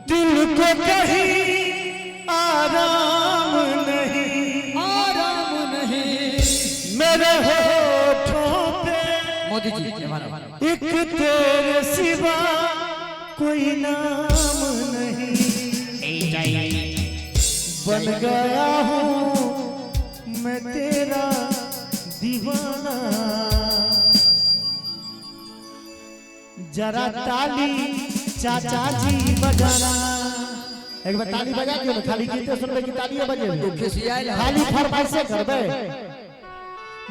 दिल को कहीं आराम नहीं, आराम नहीं, मेरे होठों पे मोदी जी हमारा एक तेरे सिवा कोई नाम नहीं। बन गया हूँ मैं तेरा दीवाना, जरा ताली चाचा जी बजाना। एक बार ताली बजा दियो ना, खाली गीते सुनबे कि तालिए बजेबे? खिसियाइल है। खाली फरमाइशे करबे?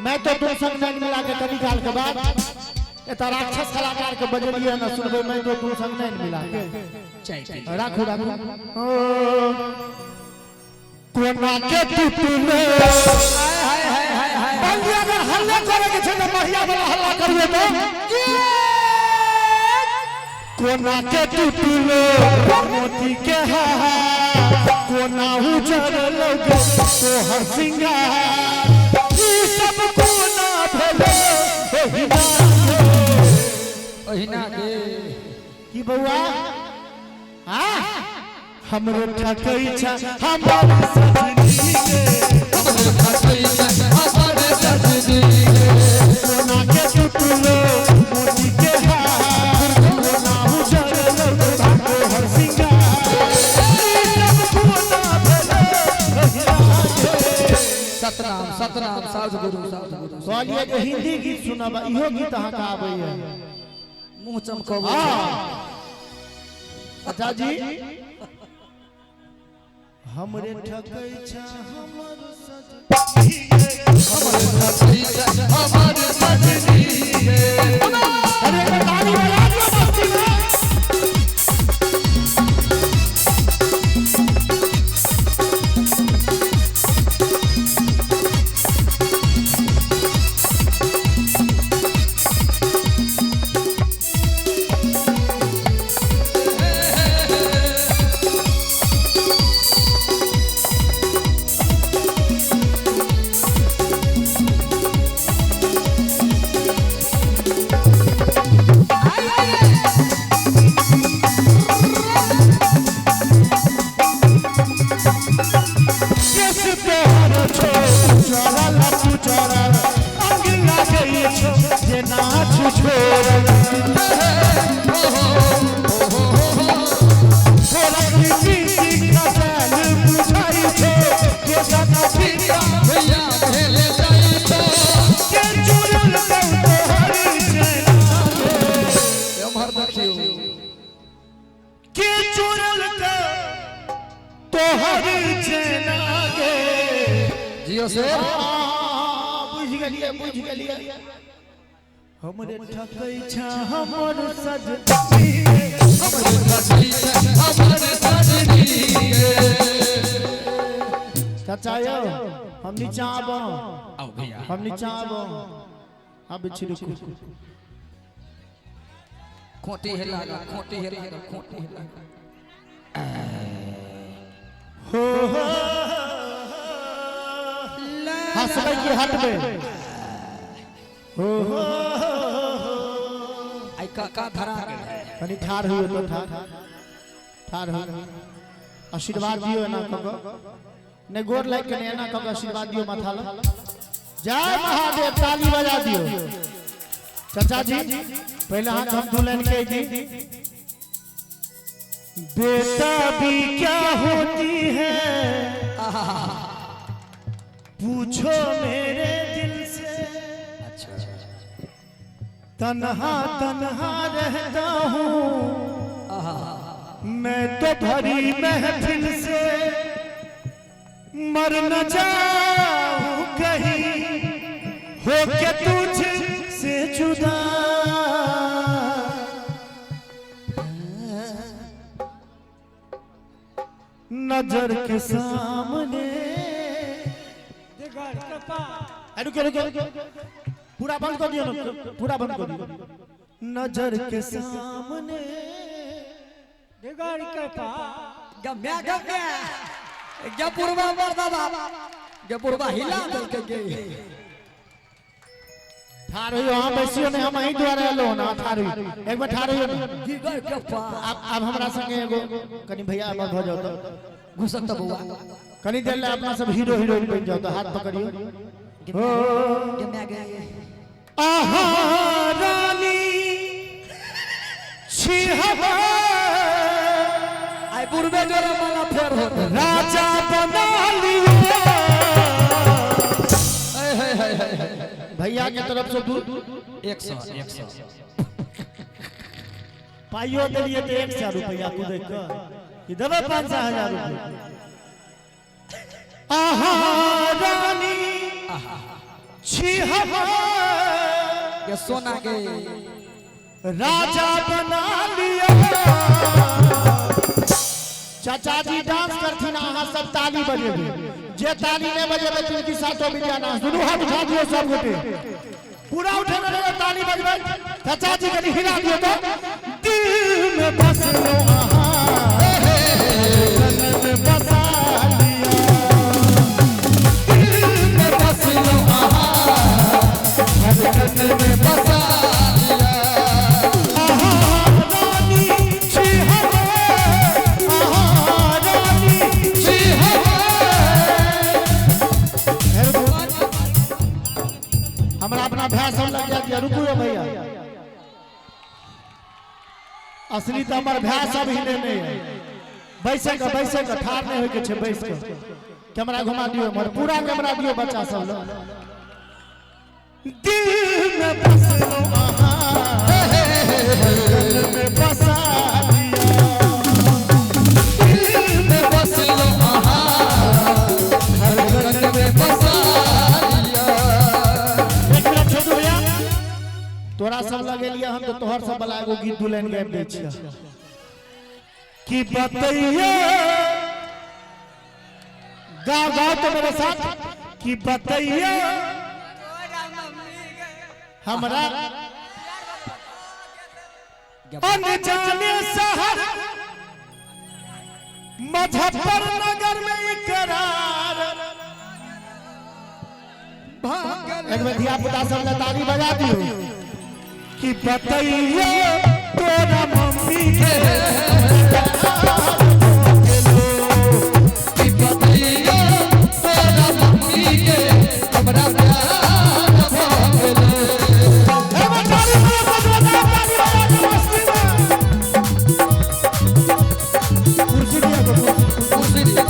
मैं तो तुम संग नैन मिला के कनी काल के बाद एतऽ राक्षस कलाकार के बजेलिए ना सुनबे। मैं तो तुम संग नैन मिला के चाय पी। राखू राखू। ओ, कोना के टुटले हाय हाय हाय हाय हाय। बंदी अगर हल्ला करे के छै त महिया वाला हल्ला करिए तो। कोना के टुटले मोती के हार, कोना उजरल गे तोहर सिंगार, ई सब कोना भेलो ओहिना गे। ओहिना के की बउआ हाँ हमरो ठकै छ हमर सजनी गे, हमर सजनी गे। कोना के टुटलो मोती के हार, कोना उजरल गे तोहर सिंगार, ई सब कोना भेलो ओहिना गे। सतनाम सतनाम साधु गुरु साधु गुरु। कहलियै जे हिंदी गीत सुनब, इहो गीत अहाँके आबैया। मुंह चमकबै। हाँ चाचा जी हमरे ठकै छ हमर सजनी गे, हमर सजनी हमर सजनी गे। अरे एक बार ताली बजा दियो मस्ती में। केस तोहर छो चरल पुचरल, अंग लागै छो जेना छुछोरल, तोरा पीती खसल बुझाइ छो के सदा भैया भेल जाइ छो। के चुरल तोहर चेना गे, एम्हर देखियौ। के चुरल तोहर चेना गे। जियो से बुझि गेलियै बुझि गेलियै। हमरे ठकै छ हमर सजनी गे। हमर सजनी हमर सजनी गे। चाचा यौ हम नीचा आबो, आओ भैया हम नीचा आबो। आबै छी रुकू। खोटी हे लागा खोटी हे लागा खोटी हे लागा। हो हो हंसबै कि हटबै? हो हो आई काका धरा गेल है। कनी ठाढ़ हुए तो ठाढ़ ठाढ़ हो। आशीर्वाद दियो एना कऽ कऽ, नहि गोर लागि कऽ नहि, एना कऽ कऽ आशीर्वाद दियो माथा लग। जय महादेव ताली बजा दियो। चाचा जी पहले अहाँके हम दू लाइन कहि दी। बेटा भी क्या होती है पूछो मेरे दिल से, अच्छा तन्हा तन्हा रहता हूँ मैं तो भरी महफिल से, मर न जाऊं कहीं हो के तुझ से जुदा। नजर के सामने रुके रुके पूरा बंद कर दियो ना, पूरा बंद कर दियो। नजर के सामने गम्या गम्या गपुरवा मर्दाबा गपुरवा हिला देलकै गे। ठाढ़ होइयो, अहाँ बैसियो नहि, हम अहीं दुआरे एलहुँ हन। अहाँ ठाढ़ होइयो, एक बेर ठाढ़ होइयो ने। गिर गए के पा आब हमरा संगे एगो कनि भैया हमर भऽ जाउ तऽ घुसक तऽ बौआ कनि देर लए अपना सब हीरो हीरोइन बनि जाउ तऽ हाथ पकड़ियो। हो गे गए। आहा रानी छी हवा आई बुढ़बे जोरे माला फेर होते। राजा बना लिया। हे हे हे हे भैया के तरफ से दू 100 100 पाइयो देलिए तो 100 रुपया कुदै के कि देबै 500 हजार रुपया। आहा रानी छी हवा के सोना के राजा बना लिया। चाचा जी डांस करथिन, अहाँ सब ताली बजेबै। जे ताली नहीं बजेबै तिनकी सातो विद्यानाश। दुनू हाथ उठा दियौ सब गोटे, पूरा उठेने रहियौ, ताली बजबै। चाचा जी कनि हिला दियौ तो दिल में बसलो अहाँ, मन में बसा लिया। दिल में बसलो आहा, धड़कन में बसा लिया। आहा रानी छी हवा, आहा रानी छी हवा। हमरा अपना भाय सब लग जाती है। रुकू भैया, असली तो हमर भाय सब हिले नहीं है। बैसे के बैसे के ठाड़ नहीं होय के छै, बैस के कैमरा घुमा दियो, हमर पूरा कैमरा दियो बच्चा सब लग। दिल में बसलो अहाँ, दिल में बसा लिया। दिल में बसलो आहा, धड़कन में बसा लिया। एक मिनट छोटू भैया, तोरा सब लगेलिए हम तो तोहर सब वाला एगो गीत दू लाइन गाबि दै छियै। कि बतैये गाओ गाओ तो मेरे साथ। कि बतैये हमरा अनजाने शहर मुजफ्फरनगर में इकरार भागल। एक बेर धिया पुता सब लए ताली बजा दियौ। कि बतैये तोरा मम्मी के कि बतैयो तोरा मम्मी के हमरा प्यार भ गेलो। एक बेर ताली बजा दियौ, ताली बजा दियौ, मस्ती में। कुर्सी दिया गो, कुर्सी। कुर्सी दिया।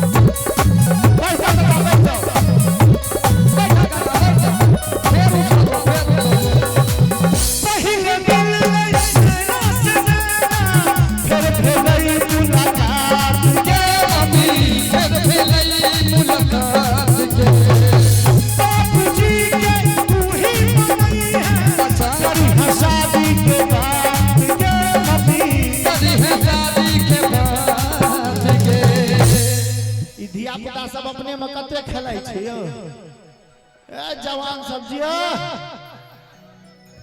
बैठ जाओ, बैठ जाओ। बैठा काका, बैठ जा। फेर उठो, फेर उठो। पहिले मिललै नैना से नैना, फेर भेलै मुलाकात। के मम्मी फेर भेलै मुलाकात के। बाबूजी के तू ही मनई है, अच्छा। करी है शादी के बाद के मम्मी। करी है शादी के बाद के। ई धिया पुता सब अपने में कते खेलै छै यौ। ए जवान सब जियो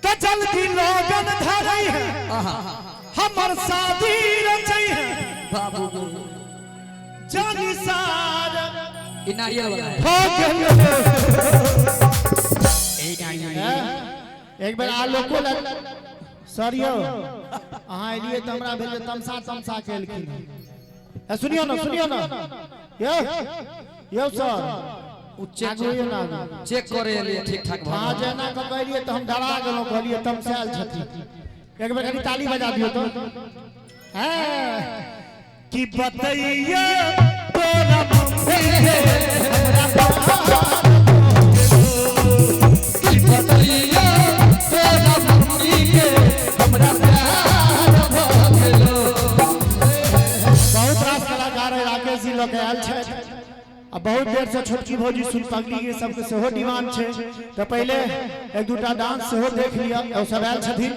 त जल्दी लगन धरै है, आहा हमर शादी रचै है। बाबू गो जानी सार ई नारियल वाला है। हो गेल। एक बेर आलोको लग सर यौ, अहाँ एलियै तऽ हमरा भेल जे तमसा तमसा के एलखिन। ए सुनियो ना, सुनियो ना यौ, यौ सर, उ चेक आगू अइयौ ना, आगू। चेक करे एलियै ठीक ठाक भऽ अहाँ गेल। जेना कऽ कहलियै तऽ हम डरा गेलहुँ, कहलियै तमसायल छथिन। एक बेर कनि ताली बजा दियौ तऽ। हँ कि बतैये तोरा मम्मी के हमरा प्यार कि बतैयो तोरा मम्मी के हमरा प्यार भ गेलो। बहुत रास कलाकार है राकेश जी लऽ के आयल छथि आ बहुत देर से छोटकी भौजी सुन पगली के सबके सेहो डिमांड छै, तऽ पहिले एक दूटा डांस सेहो देख लिअ। ओ सब आयल छथिन।